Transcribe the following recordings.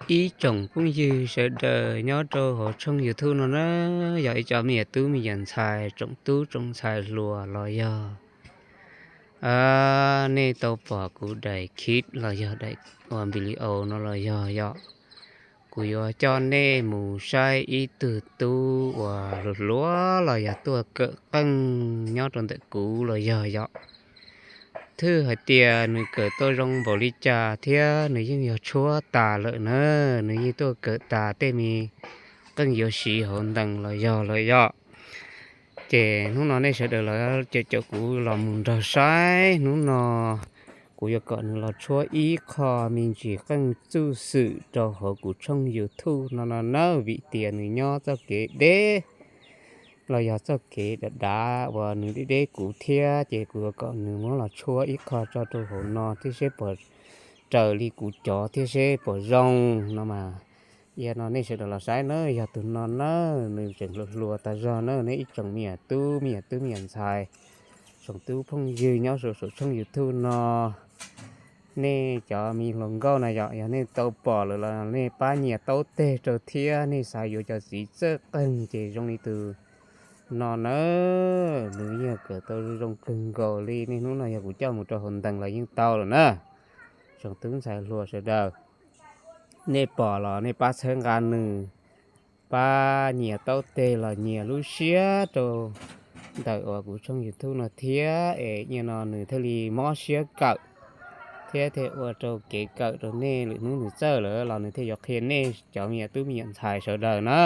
Ib tsoom phooj ywg sawv daws nyob rau hauv tshooj YouTube no na, yog ib co me nyuam tub me nyuam ntxhais, tsoom tub tsoom ntxhais hluas los yog nej tau pom kuv daim clip los yog daim uas video no los yog yom, kuv yuav coj nej mus saib ib tug tub uas hluas hluas los yog tuaj kawm qeej nyob rau ntawm kuv los yog yom. Thwj hais tias nws kawm tau zoo npaum li cas thiab nws yeej yog tshuab tas lawm na, nws yeej tuaj kawm tas tej me qeej yuav siv hauv ntees los yog lawm yom. Ces hnub no nej sawv daws los caum caum kuv los mus nrog saib. Hnub no kuv yuav kom nws los tshuab ib qho me ntsis qeej txuj xwm rau hauv kuv tshooj YouTube no no nawb, vim tias nws nyob txoj kev deb los yog txoj kev dav dav uas nws deb deb kuv thiab, ces kuv yuav kom nws muab los tshuab ib qho tso rau hauv no thiab seb puas raws li kuv cov thiab seb puas zoo no mas. Yog no nej sawv daws los saib na, yog tus no na, nws tseem hluas hluas tas zog na, nej ib tsoom me nyuam tub me nyuam tub me nyuam ntxhais, tsoom tub phooj ywg nyob saum saum tshooj YouTube no, nej cov me hluas nkauj na yom, yog nej tau pom lawm los nej pab nyias taub teg rau thiab, nej xav yuav cov txiv txawj qeej ces zoo li tus no na, nws yeej kawm tau zoo kawg nkaus li. Nej hnub no yog kuv coj mus rau hauv ntees los yeej tau lawm na. Tsoom tub ntxhais hluas sawv daws, nej pom los nej pab txhawb nqa nws, pab nyias taub teg los nyias lub siab rau ntawm uas kuv tshooj YouTube no thiab es nim no nws thiaj li mob siab kawm thiab thiaj ua rau kev kawm rau nej lwm hnub nws txawj lawm los nws thiaj yuav qhia nej cov me nyuam tub me nyuam ntxhais sawv daws na.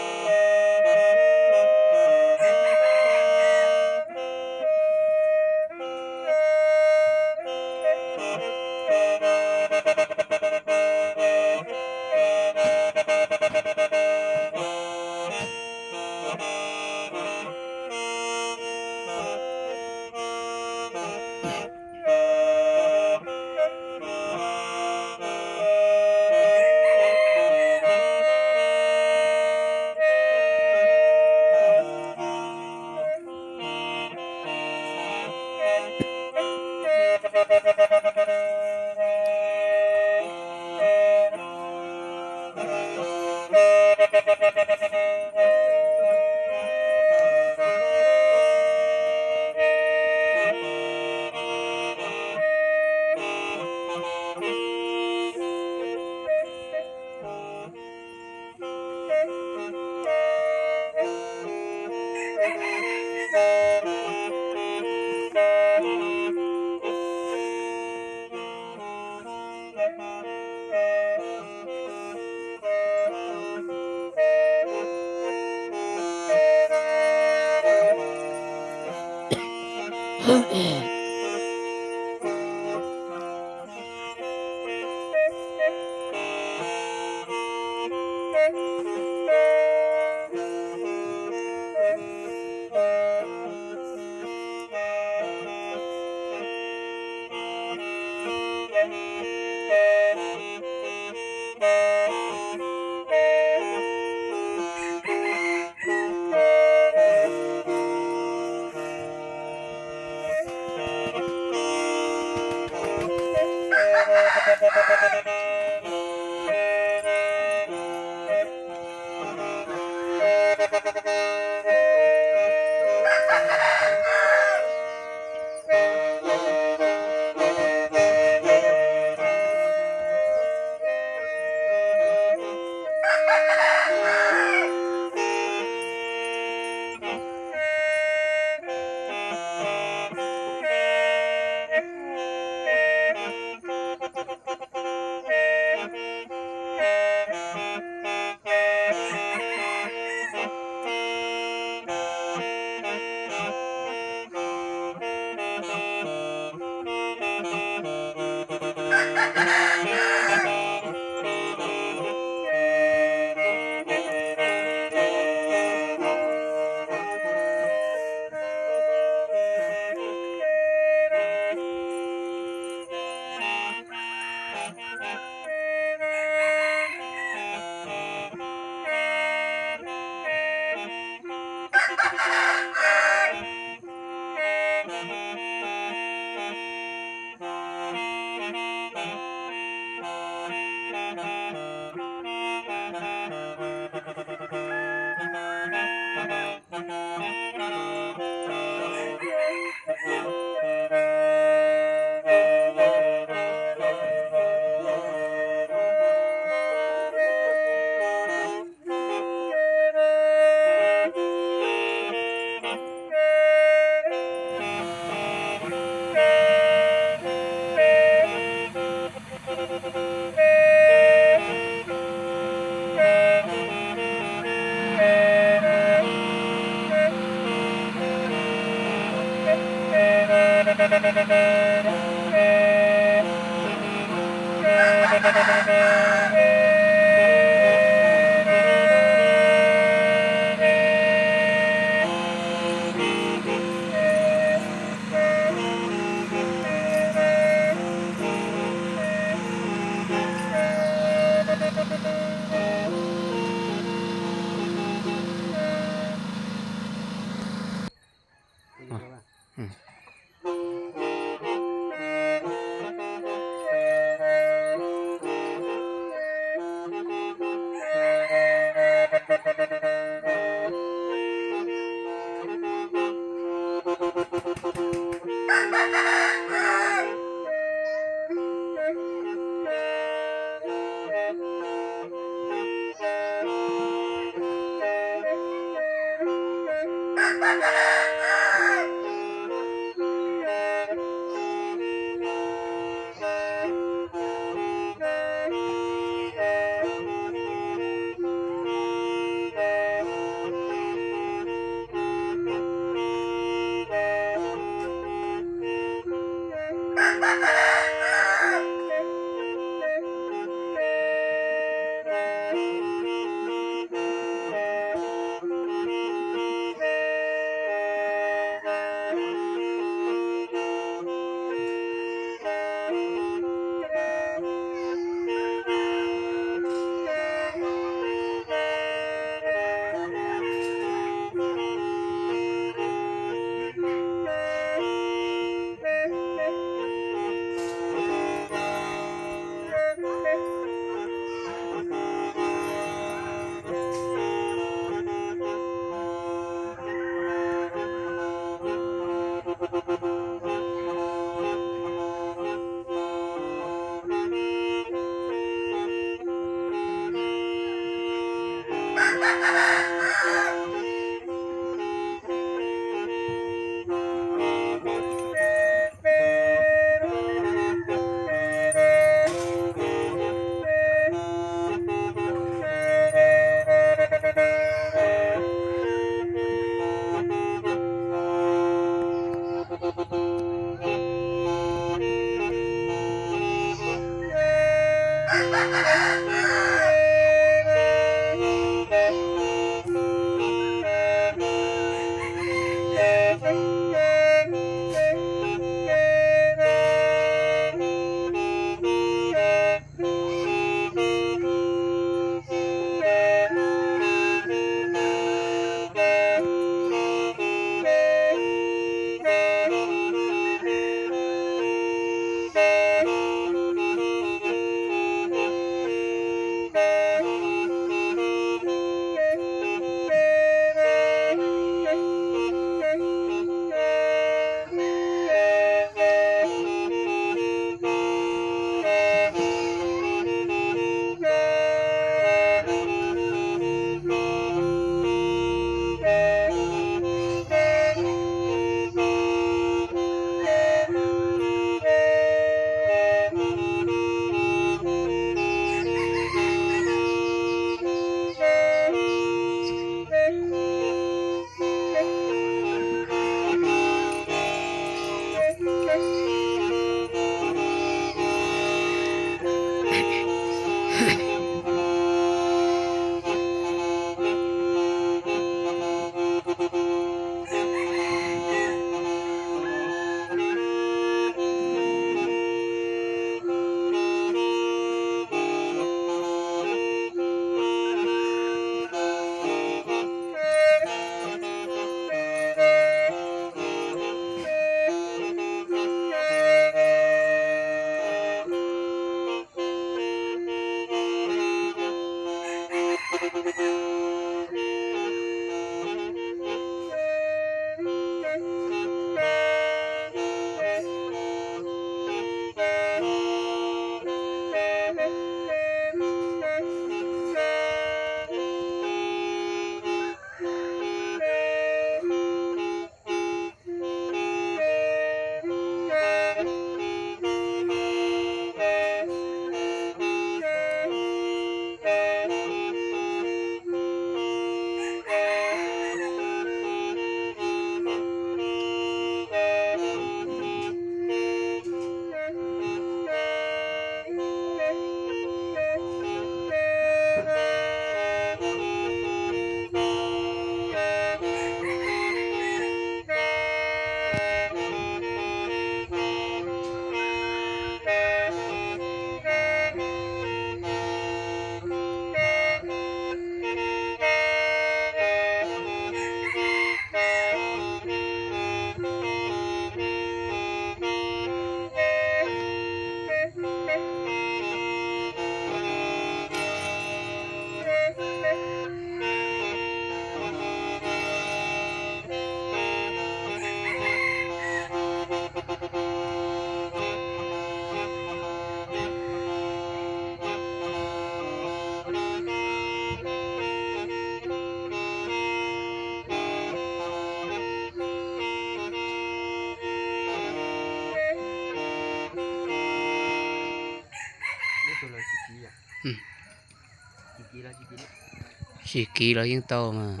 Tsis kiv los yeej tau mas.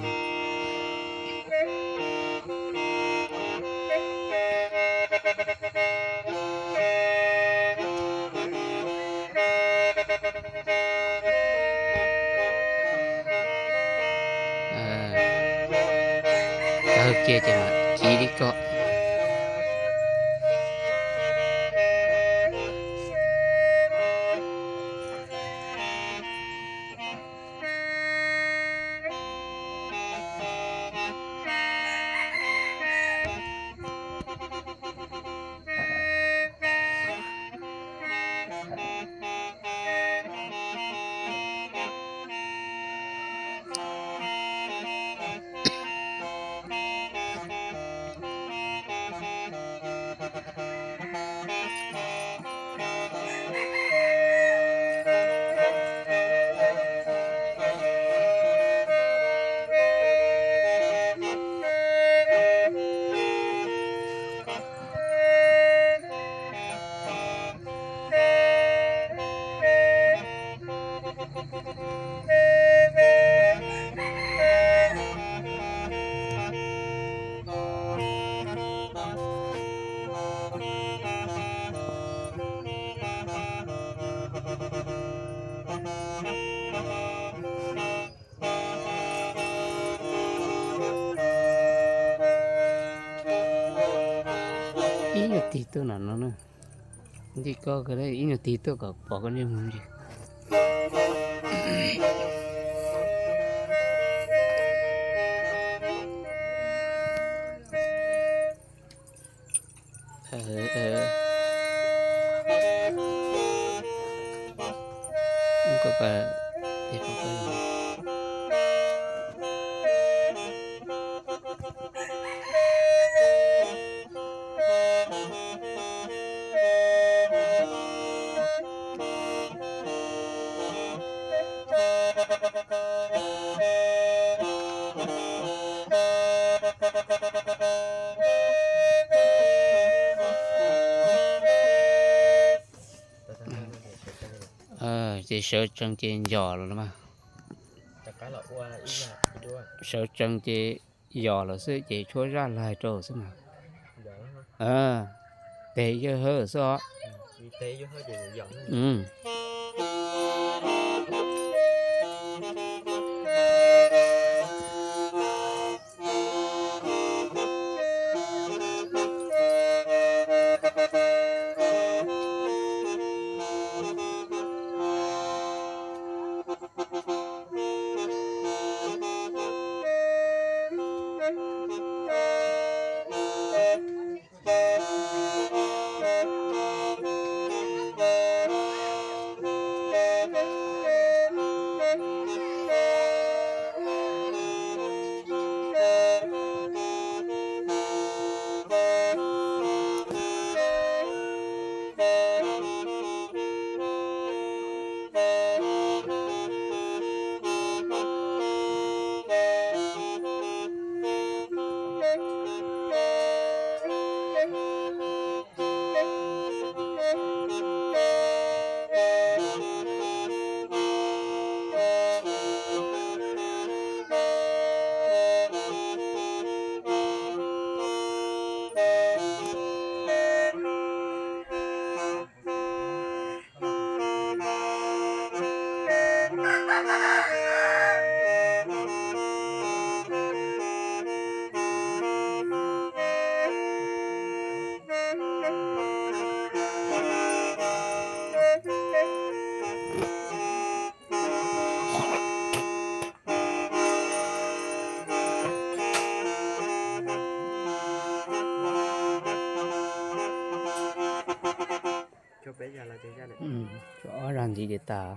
Tawg kiag ces mam kiv li ko. Ib nyuag tig tuaj no no na. Nti koj ib nyuag tig tuaj kom pom koj ntsej muag ntsis. Ces sawv tsees ces yos los mas. Sawv tsees ces yos los xwb ces tshuab zaj laig rau xwb mas. Teg yawg hawb xwb os. Ob zag ntxiv ces tas.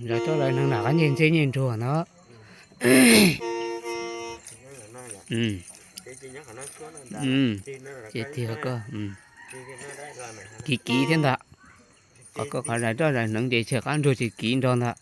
Lawv coj lawv neeg nram qab ncej ntxheb ncej nruas no. Ces tiag koj, kiv kiv thiab ntag. Qhov koj qhov zais roj zais hneev ces tshem qab ntsuag ces kiv nrog ntag.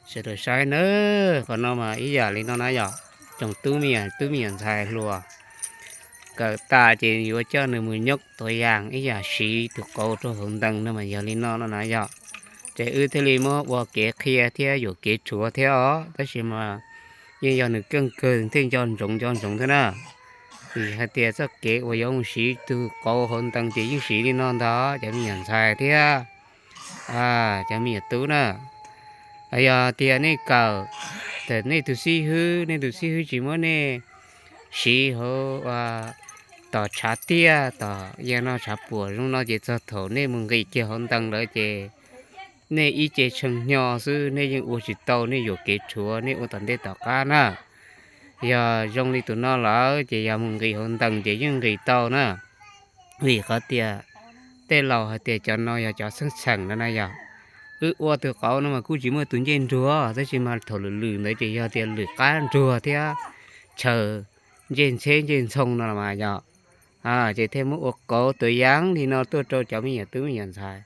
Sawv daws saib nawb, qhov no mas ib yam li no na yom, tsoom tub me nyuam, tub me nyuam ntxhais hluas kawm tas ces yuav coj nws mus nyob tuav yas ib yam siv tus qauv rau hauv ntees no mas yog li no no na yom. Ces wb thiaj li muab ua kev qhia thiab yuam kev rhuav thiab os, tab sis mas yeej yog nws keej kawg thiaj nco ntsoov nco ntsoov thiab na. Vim hais tias txoj kev uas yuav mus siv tus qauv hauv ntees ces yeej siv li no ntag cov me nyuam ntxhais thiab cov me nyuam tub na. Yog tias nej kawm, thaum nej tus xib hwb, nej tus xib hwb tsis muab nej siv hauv tom tshav tiaj tom yag no tshav puam zoo no ces txog thaum nej mus nqis kiag hauv ntees lawm ces nej ib ce tshee hnyo xwb nej yeej ua tsis tau, nej yuam kev rhuav nej ua tom ntej tom qab na. Yog zoo li tus no lawm ces yog mus nqis hauv ntees ces yeej nqis tau na. Vim qhov tias tej laus hais tias cov no yog cov xeeb txheem no na yog. Wb ua tus qauv no mas kuj tsis muaj tus ncej nruag tab sis mas thaum lwm lwm ntawd ces yog tias lwm qab nruag thiab chaw ncej ntxheb ncej ntxhoo no los mas yog. Ces thiaj muab ua qauv tuav yas li no tuaj rau cov me nyuam tub me nyuam ntxhais.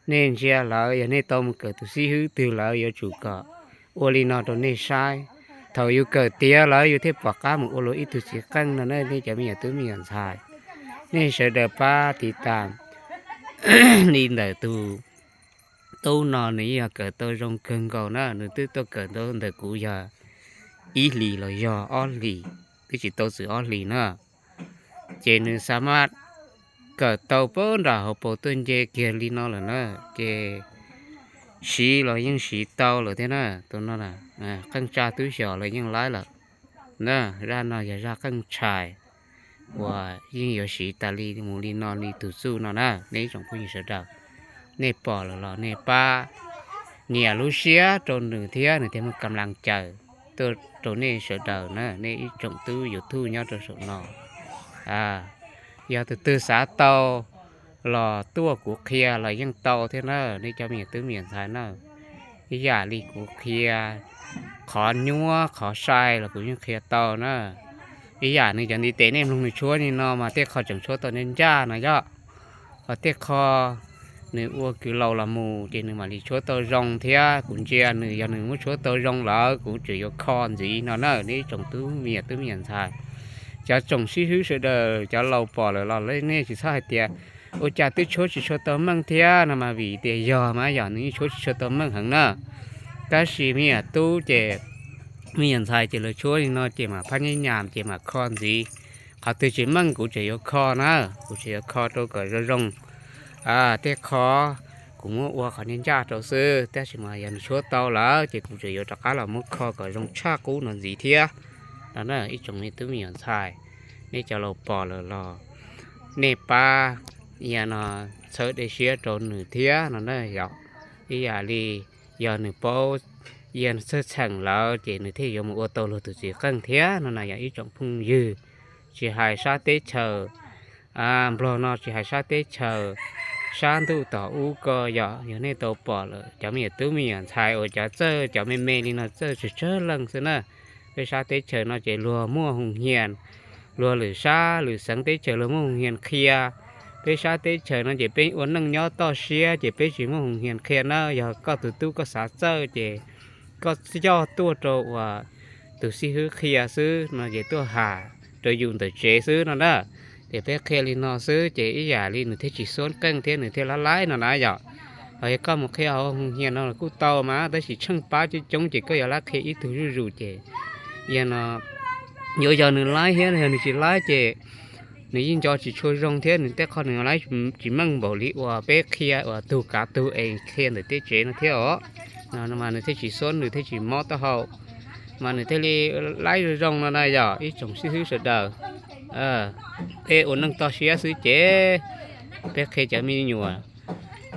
Nej ntsia lawm yog nej tau mus kawm tus xib hwb twg lawm yuav tsum kom ua li no rau nej saib. Thaum yus kawm tiav lawm yus thiaj pom qab mus ua luag ib tug txiv qeej no na nej cov me nyuam tub me nyuam ntxhais. Nej sawv daws pab tiv tas li ntawm tus tub no nws yeej yog kawm tau zoo kawg nkaus na, nws twb tuaj kawm ntawm kuv yog ib hlis los yog ob hlis, twb tsis tau txwm ob hlis na. Ces nws xa maj kawm tau pab nram hauv paus tuaj nce kiag li no lawm na, ces siv los yeej siv tau lawm thiab na, tus no qeej tsa tub xyom los yeej laib lawm. Na, zaj no yog zaj qeej tshais uas yeej yuav siv tas li mus li no li tus txuj no na nej ib tsoom phooj ywg sawv daws. Nej pom lawm los nej pab nias lub siab rau nws thiab nws thiaj muaj kam las caws tuaj rau nej sawv daws na nej ib tsoom tub YouTube nyob rau saum no. Yog tus twg xav tau los tuaj kuv qhia los yeej tau thiab na nej cov me nyuam tub me nyuam ntxhais na. Ib yam li kuv qhia qhov nyuaj qhov sai los kuv yeej qhia tau na. Ib yam nws cov ntiv tes nej mloog nws tshuab li no mas tej qho tseem tshuab tau ncaj ncaj no yog, ho tej qho nws ua kws laus los mus ces nws mam li tshuab tau zoo thiab kuv ntsia nws yog nws muab tshuab tau zoo lawm kuv tseem yuav kho ntxiv no na nej ib tsoom tub me nyuam tub me nyuam ntxhais. Cov tsoom sib hwb sawv daws cov laus pom lawm los nej tsis txhob hais tias ua cas twb tshuab tsis tshua tau meej thiab no mas vim tias yog mas yog nws yeej tshuab tsis tshua tau meej heev na. Tab sis me nyuam tub ces me nyuam ntxhais ces lawv tshuab li no ces mam phab nyab nyam ces mam kho ntxiv. Qhov twg tsis meej kuv tseem yuav kho na, kuv tseem yuav kho rau kom zoo zoo. Tej qho kuv muab ua qhov ncaj ncaj rau xwb tab sis mas yog nws tshuab tau lawm ces kuv tseem yuav rov qab los muab kho kom zoo tshaj qub no ntxiv thiab no na ib tsoom me tub me nyuam ntxhais. Nej cov laus pom lawm los nej pab yog no txhawb dej siab rau nws thiab no na yom. Ib yam li yog nws paub yog txhawj txheem lawm ces nws thiaj yuav mus ua tau luag tus txiv qeej thiab no na yog ib tsoom phooj ywg. Tsis hais sab teb chaws Nplog no tsis hais sab teb chaws, sab ntuj tom ub ko yog, yog nej tau pom lawm cov me nyuam tub me nyuam ntxhais uas cov txawj cov me me li no txawj tsawg tsawg leej xwb na. Peb sab teb chaws no ces luag muaj hoo hias, luag lwm sab lwm xeev teb chaws luag muaj hoo hias qhia. Peb sab teb chaws no ces peb ua neej nyob toj siab ces peb tsis muaj hoo hias qhia na. Yog koj tus tub koj xav txawj ces koj coj tuaj rau uas tus xib hwb qhia xwb no ces tuaj has rau yus ntawm tsev xwb no na. Ces peb qhia li no xwb ces ib yam li nws thiaj tsis xuab qeej thiab nws thiaj lab laib no na yom. Ho yog koj mus qhia hauv hoo hias no los kuj tau mas tab sis tsheej pab coob coob ces koj yuav lab qhia ib tug zuj zus ces yog no yuav yog nws laib thiab yog nws tsis laib ces nws yeej nco tsis tshua zoo thiab nws tej qho nws laib tsis meej npaum li uas peb qhia uas tug kav tug es qhia ntawm tej tsev no thiab os. Mas nws thiaj tsis xuab nws thiaj tsis mob taub hau, mas nws thiaj li laib zoo zoo no na yog ib tsoom sib hwb sawv daws. Peb ua neej toj siab xwb ces peb qhia cov me nyuam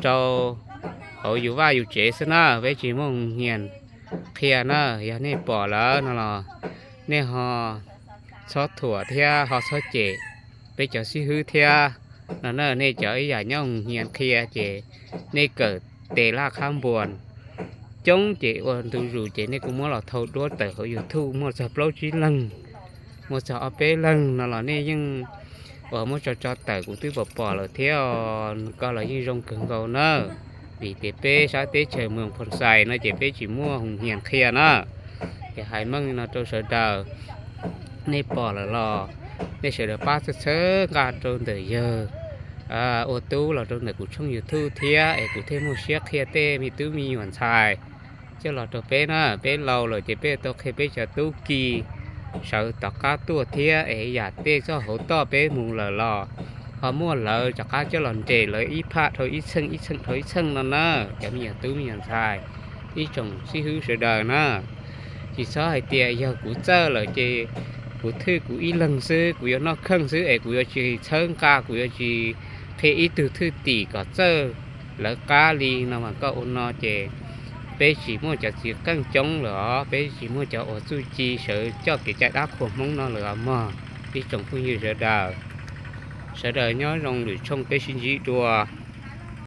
rau hauv yus vaj yus tsev xwb na, peb tsis muaj hoo hias qhia na. Yog nej pom lawm no los nej ho txhob thuam thiab ho txhob cem peb cov xib hwb thiab no na. Nej cov ib yam nyob hoo hias qhia ces nej kawm tes laj qhab npuas coob ces ua ntu zus ces nej kuj muab los thau duab tawm hauv YouTube muaj txog plaub tsib leeg, muaj txog ob peb leeg no los nej yeej uas muab tso tso tawm kuv twb pom pom lawm thiab os. Koj los yeej zoo kawg nkaus na, vim tias peb sab teb chaws Moos Phoo Xais no ces peb tsis muaj hoo hias qhia na. Ces hais meej no rau sawv daws, nej pom lawm los nej sawv daws pab txhawb txhawb nqa rau ntawm yawg ua tub los rau ntawm kuv tshooj YouTube thiab es kuv thiaj muaj siab qhia tej me tub me nyuam ntxhais coj los rau peb na. Peb laus lawm ces peb tau qhia peb cov tub ki sawv tom qab tuaj thiab es yam tej txoj hauv toj peb mus lawm los ho muaj lawv rov qab coj los nres lawv ib phaj dhau ib txheej ib txheej dhau ib txheej no na. Cov me nyuam tub me nyuam ntxhais, ib tsoom xib hwb sawv daws na, tsis txhob hais tias yog kuv txawj lawm ces kuv thwj kuv ib leeg xwb, kuv yuav noj kheej xwb es kuv yuav tsis txhawb nqa, kuv yuav tsis qhia ib tug thwj tim kom txawj lawv qab li no mas koj ua no ces peb tsis muaj cov txiv qeej coob lawm os, peb tsis muaj cov uas txuj ci sawv coj kev cai dab qhuas Hmoob no lawm os mog. Ib tsoom phooj ywg sawv daws, sawv daws nyob zoo lwm tshooj peb sib ntsib dua.